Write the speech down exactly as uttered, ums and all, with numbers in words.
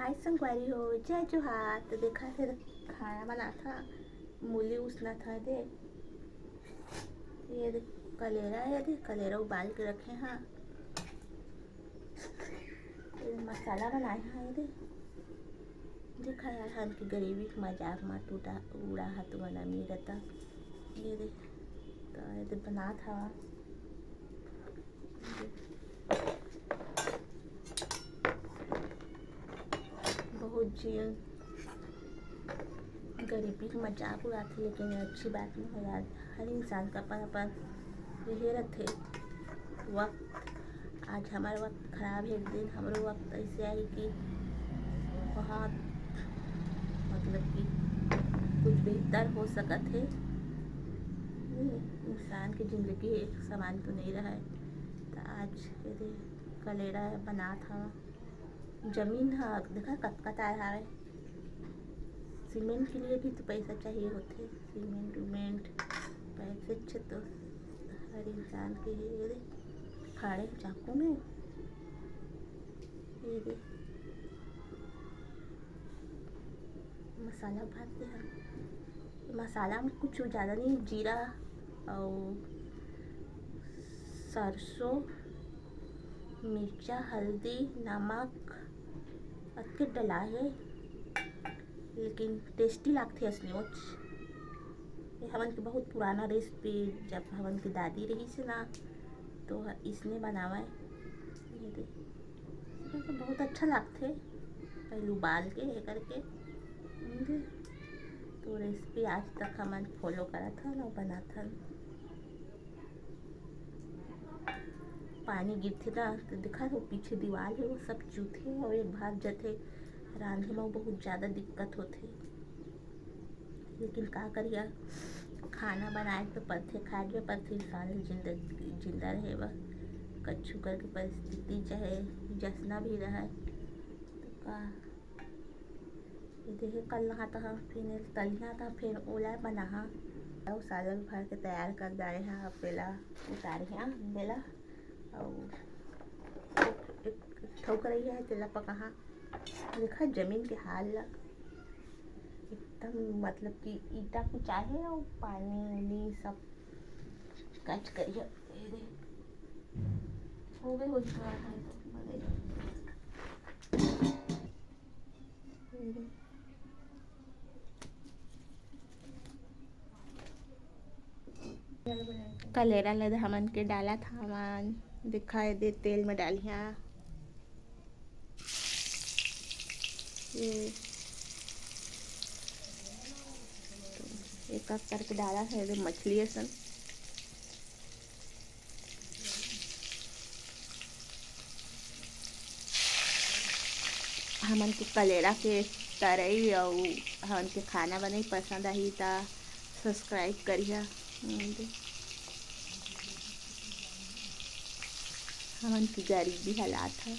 आज संगवारी हो, जय जोहार। तो देखा थे, खाना बनात हा, मूली उसनत हा दे। ये दे कलेरा, ये दे कलेरा उबाल के रखे हा। ये मसाला बनाए हा, ये दे। देखा यार, हमन के गरीबी के मजाक मा टूटा उड़ा हा तुमन अमीर रता। ये दे, तो ये दे बनात हा। बहुत झिन गरीबी के मजाक उड़ाथे, लेकिन ये अच्छी बात नहीं है यार। हर इंसान का अपन अपन यही रथे वक्त। आज हमारा वक्त खराब है, एक दिन हमरो वक्त ऐसे आही कि बहुत, मतलब कि कुछ बेहतर हो सकत है। इंसान की जिंदगी एक समान तो नहीं रहा है। तो आज ये दे कलेरा बनात हा। जमीन हा देखा कतका तार हावय। सीमेंट के लिए भी तो पैसा चाहिए होथे, सीमेंट उमेंट, पैसे अच्छे तो हर इंसान के हे। ये दे फाड़े चाकू में, ये दे मसाला भर दे हा। मसाला में कुछ ज्यादा नहीं, जीरा अउ सरसों, मिर्चा, हल्दी, नमक अतके डला हे, लेकिन टेस्टी लागथे असने ओच। ये हमन के बहुत पुराना रेसिपी, जब हमन के दादी रहिस हे ना, तो ह-, इसने बनावय। ये दे, तो बहुत अच्छा लागथे, पहले उबाल के ये करके। तो रेसिपी आज तक हमन फॉलो करत हन अउ बनात हन। पानी गिरथे ना, तो देखा, वो पीछे दीवार है, वो सब चूथे और एक भाग जथे। रांधे में बहुत ज़्यादा दिक्कत होथे, लेकिन का करिया, खाना बनाए तो पड़थे, खाए के पड़थे, इंसान ल जिंदा, जिंदा रहे बर। कछु करके परिस्थिति चाहे जसना भी रहे, तो का ये देखे कल नहा तहा, फिर तलिहा तहा, फिर ओला बनाहा। अउ सालन भर के तैयार कर डारे हा, अब तेला उतारे हा, बेला। अउ एक ठौक रही है, तेला पकाहा। देखा जमीन के हाल ला, एकदम मतलब कि ईटा कुचाहे अउ पानी उनी सब कच करिया। ये दे, हो गए, हो चुका है। कलेरा ल हमन के डालत हवन, दिखाई दे तेल में डालिया। ये एक एक करके डाला है, ये मछली असन। हमन के कलेरा के तरई अउ हमन के खाना बनई पसंद आही, त सब्सक्राइब करिहा। हमन के गरीबी हालात ह।